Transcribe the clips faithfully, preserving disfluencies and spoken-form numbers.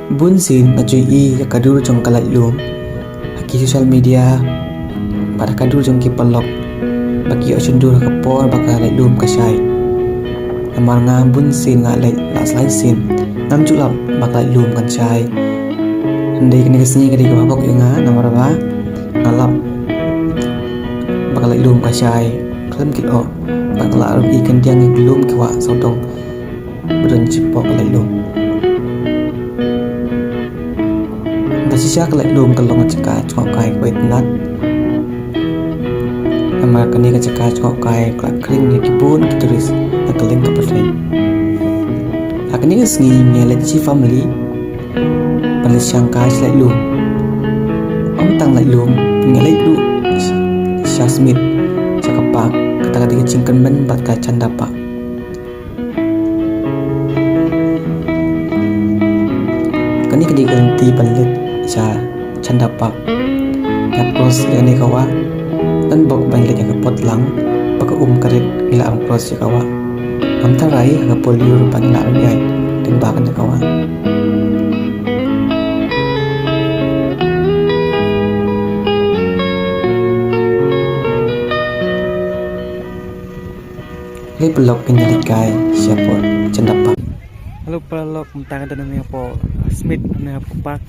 Bun sien nga ju ïohi ïa ka dur jong ka laitlum ha ki social media bad ha ka dur jong ki paralok ba ki ïoh shon dur ha ka por ba ka laitlum ka shai. Namar nga bun sien nga leit la slai sien ngam ju lap ba ka laitlum kan shai. Hynrei kane ka sngi ka dei kaba bok ïa nga namar ba nga lap ba ka laitlum ka shai khlem kit oh. Bad nga la ruh ïohi khyndiat ïa ki lum ki wah sawdong ba don shapoh ka laitlum. Ba shisha ka laitlum ka long ka jaka jngohkai kaba itynnat. Namar kane ka jaka jngohkai ka la khring ïa ki bun ki tourist na kylleng ka pyrthei. Ha kane ka sngi ngi leit shi family ban leit shangkai sha laitlum. Ym tang laitlum, ngi leit ruh sha Smit, sha ka park, kata ka dei ka jingkyrmen bad ka Chanda Park. Kane ka dei ka lynti ban leit sha Chanda Park. Nga cross ïa kane ka wah. Don bok ban leit ïa ka pot lang ba ka um ka rit ngi la ym cross ïa ka wah. Ngam tharai ha ka por lyiur ba ngi la ym ïaid lyngba kane ka wah. Lei paralok, ngin ïa leit kai shapoh Chanda Park. Hello paralok, mynta nga don hangne hapoh Smit, hangne hapoh park,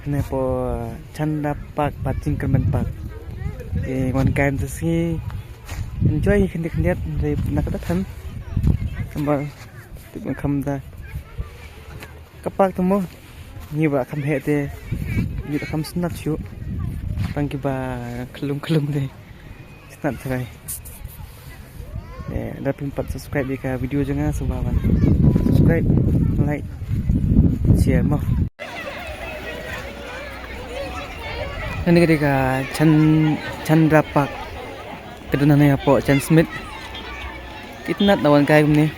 hangne hapoh Chanda Park bad Jingkyrmen Park. Te wan kai mynta sngi, enjoy khyndiat khyndiat, hynrei na kata than. Namar tip ban kham da. Ka park te mo, ngi ba kham heh te ngi ba kham sngewtynnat shuh. Tang kiba khyllung khyllung te sngewtynnat tharai. Eh, lada phim pat subscribe ïa ka video jong nga, sngewbha ban subscribe, like, share mo. Kane ka dei ka Chan-, Chandra Park. Ka don hangne hapoh Chan Smit. Itynnat na wan kai kumne.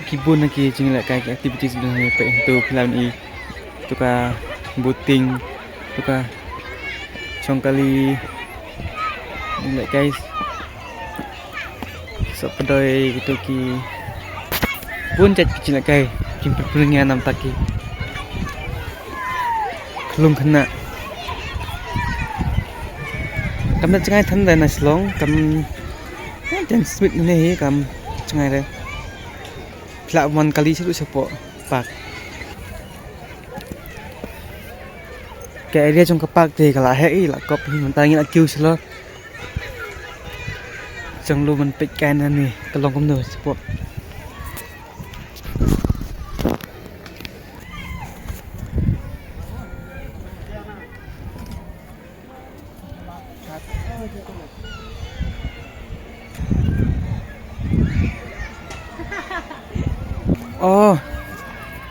Ki bun na ki jinglehkai, ki activities ki don hangne, peit hangto phi lah ban i. To ka boating, to ka shong kali. Jinglehkai. Sop pdoi kito ki bun jait ki jinglehkai. Ki pyrpyrngia namta ki khlung khynnah. Kam da jngai than da na Shillong, kam Chan Smit ne hi kam jngai re. Phi lah ban kali sha ruh shapoh park. Ka area jong ka park te ka la heh i la kop hi, mynta ngi la kiew shalor. Jong lu ban peit kai na ne ka long kumno shapoh. Oh.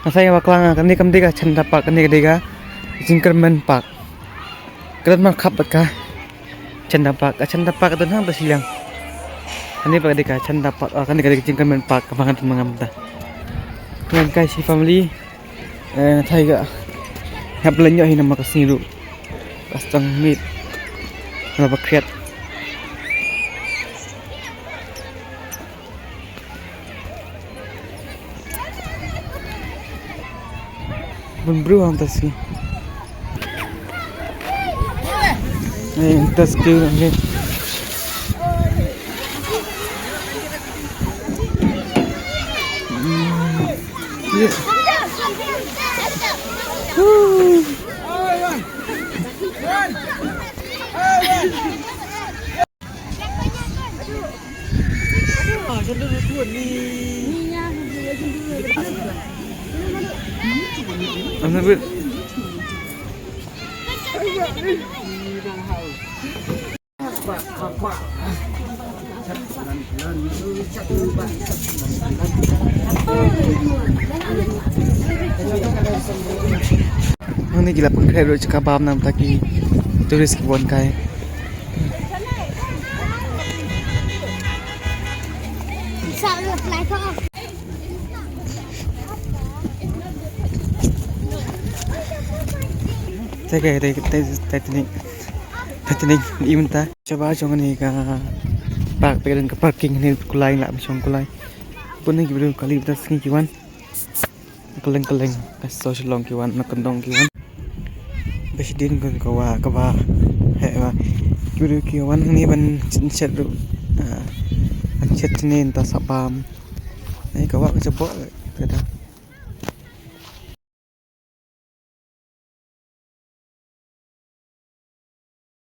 Nga sa ïa bakla nga, kane kam dei ka Chanda Park, kane ka dei ka Jingkyrmen Park. Ka don markhap bad ka Chanda Park, ka Chanda Park ka don hangta shiliang. Kane ba ka dei ka Chanda Park, ah, kane ka dei ka Jingkyrmen Park, kaba nga don ma nga mynta. Ngan kai shi family. Eh, thai ga hap lynñiuh hi namar ka sngi ruh ka sdang miet. Namar ba khriat. Bun briew hangta sngi. Eh, hangta sngi. Hangne ki la pynkhreh ruh jaka bam namar ki tourist ki wan kai. Te ka, te, te, Titanic. Titanic i mynta. Shabar jong kane ka park, te ka don ka parking hangne, kulai, lah ban shong kulai. Bun na ki briew kali bad sngi ki wan. Kylleng kylleng ka shnong Shillong ki wan, na kyndong ki wan. Ba shadien ka kwah, ka kwah. Heh, ba ki briew ki wan hangne ban shet ruh. Ah, ban shet hangne mynta sah bam. Ai, ka kwah ka jaboh. Ka da.